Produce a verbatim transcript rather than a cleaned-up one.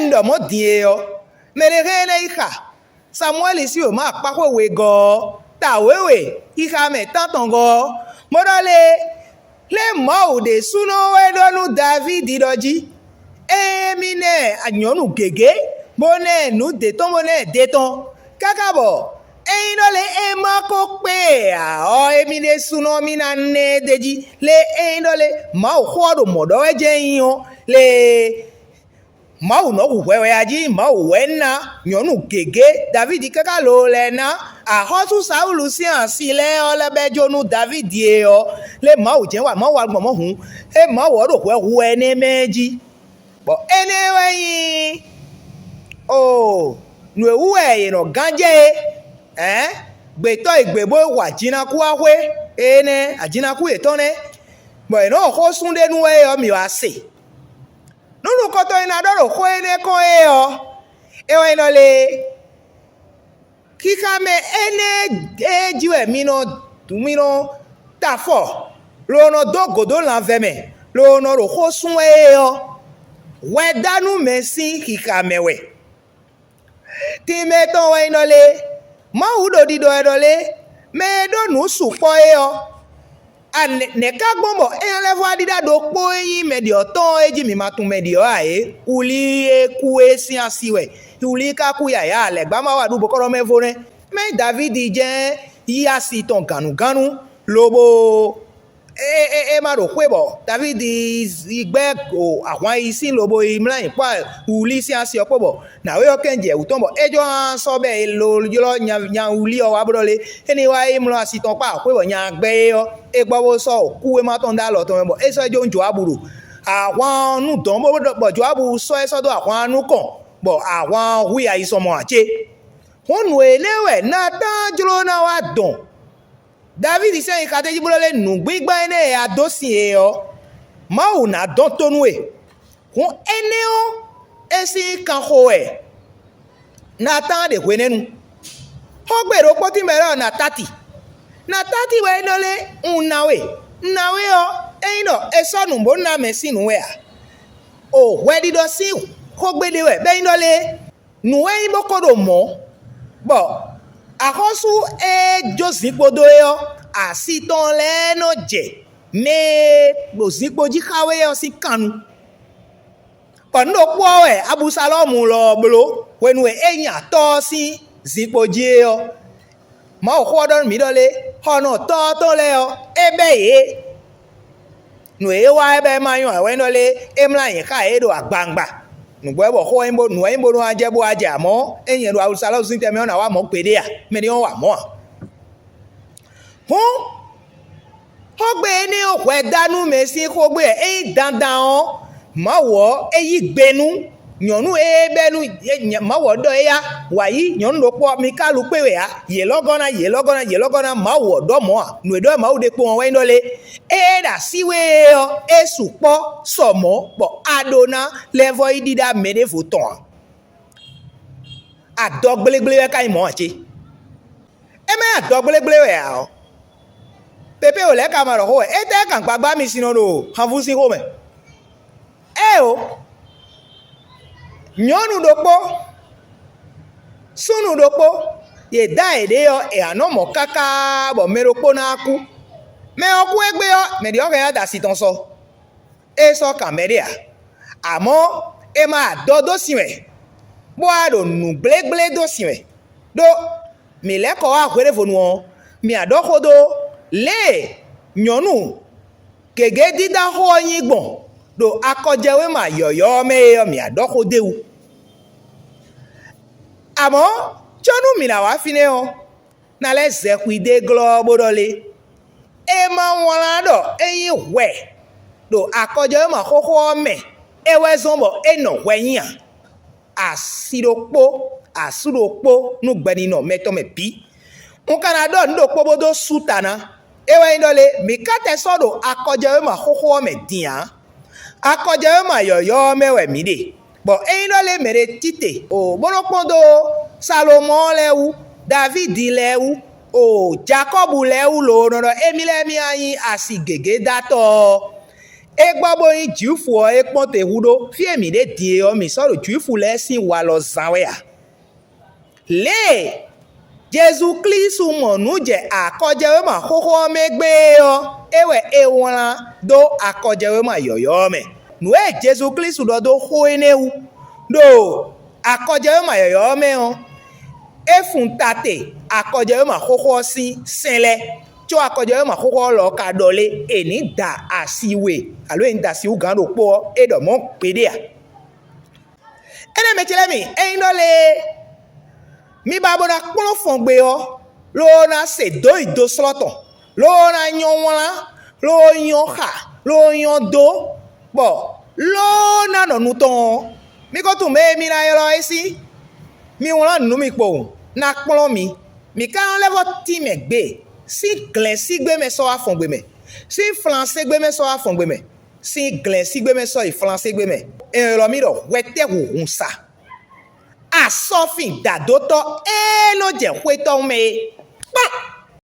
Un ɖɔ mɔ̌ din e ɔ́, mɛ ɖé hɛn ɛ ná yi xa Samuwɛ́li sín wěma akpáxwé wegɔ́ ɔ́, ta wěwe xixa mɛ tántɔngɔ́ ɔ́, bó ɖɔ lé: Lé Mawu ɖésúnɔ wɛ ɖɔ nú Davídi ɖɔ jí: Ée mì ná ɛ nyɔ̌nu gěgé, bó ná ɛ nǔ d'é tɔn, bó ná ɛ d'é tɔn, káká bɔ ényí ɖɔ lé é ma ko kpé ǎ ɔ́, émí ɖésúnɔ mì ná ná ɛ d'é jí. Lé ényí ɖɔ lé Mawu xó ɔ́ ɖo mɔ̌ ɖɔ wɛ jɛ́n é nyí ɔ́, lé Mawu nɔ hu hwɛ wɛ a jí? Mawu wɛ ná nyɔ̌nu gěgé Davídi káká loo lɛ́ɛ ná axɔ́sú Sawúlu sín asi lɛ́ɛ ɔ́ lɛ́ bɛ́ jó nú Davídi e ɔ́, lé Mawu jɛ́n wa Mawu wa gbɔn mɔ̌ hǔn, é Mawu ɔ́ ɖo hwɛ hu wɛ énɛ́ mɛ jí. Bɔ énɛ́ wɛ nyí oo nǔ e wú wɛ yě nɔ gán jɛ é, ɛ̌n, gbětɔ́ e gbě bó hu ajinakú wá xwé énɛ́, ajinakú yětɔn nɛ́, bɔ yě nɔ xó sú ɖé nú wɛ é ɔ́, mǐ wá se. Nǔ nukɔntɔn e ná ɖɔ ɖo xó énɛ́ kɔn é ɔ́, é wɛ nyí ɖɔ lé: Xixamɛ énɛ́ e jí wɛ mi nɔ mi nɔ ta afɔ, lo nɔ dó gǒ dó lanvɛ mɛ, lo nɔ ɖo xó sú wɛ é ɔ́, hwɛdánú mɛ sín xixa mɛ wɛ. Tínmɛ tɔn wɛ nyí ɖɔ lé: Mawu ɖo ɖiɖɔ wɛ ɖɔ lé: Mɛ e ɖó nǔ sukpɔ́ é ɔ́, a nɛ̌ ka gbɔn bɔ é ná lɛ́ vɔ́ aɖíɖá ɖokpó e nyí mɛ ɖě ɔ́ tɔn ɔ́ é jí mi ma tunwun mɛ ɖě ɔ́ ǎ é? Wlí e kú é sín asi wɛ, wlí ka kú yǎyá lɛ̌gbá ma wa ɖu bokɔ́nɔmɛ vo nɛ́. Mɛ Davídi jɛ́n yí asi tɔn gǎnnugánnu, lobo é é é ma ɖo xwé bɔ Davídi yi gbɛ́ ahwan yi sín lobo yi mlá nyi kpó wlí sín asi ɔ́ kpó bɔ nǎwe ɔ́ kɛn jɛ wǔ tɔn bɔ é jɔ hán sɔ́ bɛ́ è lo ylɔ́ nya nya wlí ɔ́ wá blɔ́ lé. É ní wá yi mlɔ́ asi tɔn kpá xwé bɔ nya gbɛ́ é ɔ́, é gbɔ bó sɔ́ kúwéma tɔn dó alɔ tɔn mɛ bɔ é sɔ́ é jó nú Joábu ɖo ahwan ɔ́ nú dɔ̌n bó bɔ Joábu sɔ́ é sɔ́ dó ahwan ɔ́ nukɔn, bɔ ahwan ɔ́ hu i ayi sɔmɔ ǎ cé? Hǔn nǔ énɛ́ wɛ Natáan jló ná wá dɔn. Davídi sɛ́n nyi xatéjí bló lé nǔgbígbá énɛ́ e a dó sin e ɔ́, Mawu ná dɔn tó nú we. Hǔn énɛ́ ɔ́, é sín kanxo wɛ Natáan ɖe hwenɛ́nu. Xógbe ɖokpó tínmɛ lɛ́ɛ ɔ́, Natáti. Natáti wɛ é ɖɔ lé: Un ná we, un ná we ɔ́, é nyí ɖɔ è sɔ́ nǔ bó ná mɛ sín nǔ wɛ ǎ. O hwɛɖiɖɔ sín xógbe ɖé wɛ bɔ é nyí ɖɔ lé: Nǔ e nyí bó ko ɖo mɔ̌, bɔ axɔ́sú e jó zinkpo dó é ɔ́, asi tɔn lɛ́ɛ nɔ jɛ mɛ e ɖo zinkpo jí xá we ɔ́ sín kan nu. Bɔ nǔ ɖokpó ɔ́ wɛ Ablusalɔ́mu lɔ ɔ́ bló hwenu e é nyi atɔ́ ɔ́ sín zinkpo jí é ɔ́. Mawuxó ɔ́ ɖɔ nú mǐ ɖɔ lé: Xɔnɔtɔ́ ɔ́ tɔn lɛ́ɛ ɔ́, é bɛ́ yě. Nǔ e é wa wɛ bɔ é ma nyɔ́ ǎ wɛ nyí ɖɔ lé: É mlá nyǐ xá yě ɖo agbawungba. Nǔgbó wɛ bɔ xó ɔ́ nyí bó nǔ wɛ nyí bónú wá jɛ bó wá jɛ amɔ̌, ényí nyɛ ɖo Alusalɔ́mu sín tɛnmɛ ɔ́, nǎ wa mɔ̌ gbeɖé a? Mɛ ɖé ɔ́ wa mɔ̌ a? Hǔn, xógbe énɛ́ ɔ́ hwɛdánú mɛ sín xógbe wɛ é nyí dandan ɔ́, Mawu ɔ́, é yí gbe nú nyɔ̌nu e é bɛ́ nú Mawu ɔ́ ɖɔ éyá, wǎ yí nyɔ̌nu ɖokpó ɔ́, Mikálu kpé wɛ ǎ, yě lɔ́ gɔ́ ná, yě lɔ́ gɔ́ ná, yě lɔ́ gɔ́ ná, Mawu ɔ́ ɖɔ mɔ̌ a? Nǔ e ɖɔ wɛ Mawu ɖe kpowun ɔ́ wɛ nyí ɖɔ lé: Ée é ɖo así we ɔ́, é sukpɔ́ sɔ mɔ̌, bɔ a ɖó ná lɛ́ vɔ́ yi ɖiɖa mɛ ɖěvo tɔn ǎ. Adɔgblégbléwɛ ka nyí mɔ̌ ǎ cé? É ma nyí adɔgblégbléwɛ ǎ ɔ́, pépé wǒ lɛ́ɛ ka ma ɖɔ xó wɛ. Étɛ́ kan gbagbá mi sin nɔ ɖo hanvú sín xó mɛ? Éeǒ, nyɔ̌nu ɖokpó, súnnu ɖokpó, yě dá yěɖée ɔ́, è wǎ nɔ mɔ káká bɔ mɛ ɖokpó ná kú. Mɛ ɔ́ kú égbé ɔ́, mɛ ɖě ɔ́ hɛn ná da asi tɔn sɔ. É sɔ́ kan mɛɖé ǎ, amɔ̌ è ma adɔ dó sin wɛ, bó wá ɖo nǔgblégblédó sin wɛ. Ɖó mǐ lɛ́ kɔ wá hweɖěvonu ɔ́, mǐ wá ɖɔ xó dó lě e nyɔ̌nu gěgé dídá xó ɔ́ nyí gbɔn ɖo akɔjɛwéma yɔ̌yɔ́ ɔ́ mɛ é ɔ́, mǐ wá ɖɔ xó d'é wú. Amɔ̌, có nú mǐ ná wá fínɛ́ ɔ́, ná lɛ́ zɛ xwi dó é glɔ́ ɔ́ bó ɖɔ lé: É ma wlán ɖɔ é nyí hwɛ ɖo akɔjɔwéma xóxó ɔ́ mɛ é wɛ zɔ́n bɔ é nɔ hwɛ nyi a? Asi ɖokpó, asú ɖokpó nú gbɛninɔ mɛtɔn mɛ bǐ. Un ka ná ɖɔ nǔ ɖokpó bó dó sú ta ná. É wɛ nyí ɖɔ lé: mǐ ka tɛ sɔ́ ɖo akɔjɔwéma xóxó ɔ́ mɛ din ǎ. Akɔjɔwéma yɔ̌yɔ́ ɔ́ mɛ wɛ mǐ ɖe, bɔ ényí ɖɔ lé mɛɖé tite o, bó nɔ́ kpɔ́n dó Salomɔ́ɔ lɛ́ɛ wú, Davídi lɛ́ɛ wú, o Jakɔ́bu lɛ́ɛ wú loo nɔ ɖɔ émí lɛ́ɛ mì wá nyí asi gěgé dó atɔ ɔ́, É gbɔ bó nyí Jwifu ɔ́, é kpɔ́n te húɖó. Fí e mǐ ɖe din e ɔ́, mǐ sɔ́ ɖo Jwifu lɛ́ɛ sín walɔ zán wɛ a? Lě e Jezu Klísu mɔ nǔ jɛ akɔjɛwéma xóxó ɔ́ mɛ gbé é ɔ́, é wɛ è wlán dó akɔjɛwéma yɔ̌yɔ́ ɔ́ mɛ. Nǔ e Jezu Klísu ɖɔ dó xó énɛ́ wú ɖo akɔjɛwéma yɔ̌yɔ́ ɔ́ mɛ ɔ́, é fun ta te akɔjɛwéma xóxó ɔ́ sín sɛn lɛ́ɛ, có akɔjɛwéma xóxó ɔ́ lɔ ka ɖɔ lé, è nǐ da asi we, alo è nǐ da asi wú gǎn ɖokpó ɔ́, é ɖɔ mɔ̌ gbeɖé ǎ. Énɛ́ mɛ ce lɛ́ɛ mi, ényí ɖɔ lé mi ba bó ná kplɔ́n fɔngbe ɔ́, ló ná se dǒ yi do slɔ́ tɔn, ló ná nyɔ́ wlán, ló nyɔ́ xa, ló nyɔ́ dó, bɔ ló ná nɔ nu tɔn ɔ́, mi ko tunwun mɛ e mi ná ylɔ́ é sí. Mi wlán nǔ nú mi kpowun, ná kplɔ́n mi. Mǐ ka nɔ lɛ́ vɔ́ tín mɛ gbe, sín glɛ̌nsígbe mɛ sɔ́ wá fɔngbe mɛ, sín flanségbe mɛ sɔ́ wá fɔngbe mɛ, sín glɛ̌nsígbe mɛ sɔ́ yi flanségbe mɛ. È ylɔ́ mì ɖɔ hwɛtɛ́ hunhun sa, asɔ́fin dǎdótɔ́ e nɔ jɛ xwé tɔn mɛ é. Kpɔ́n!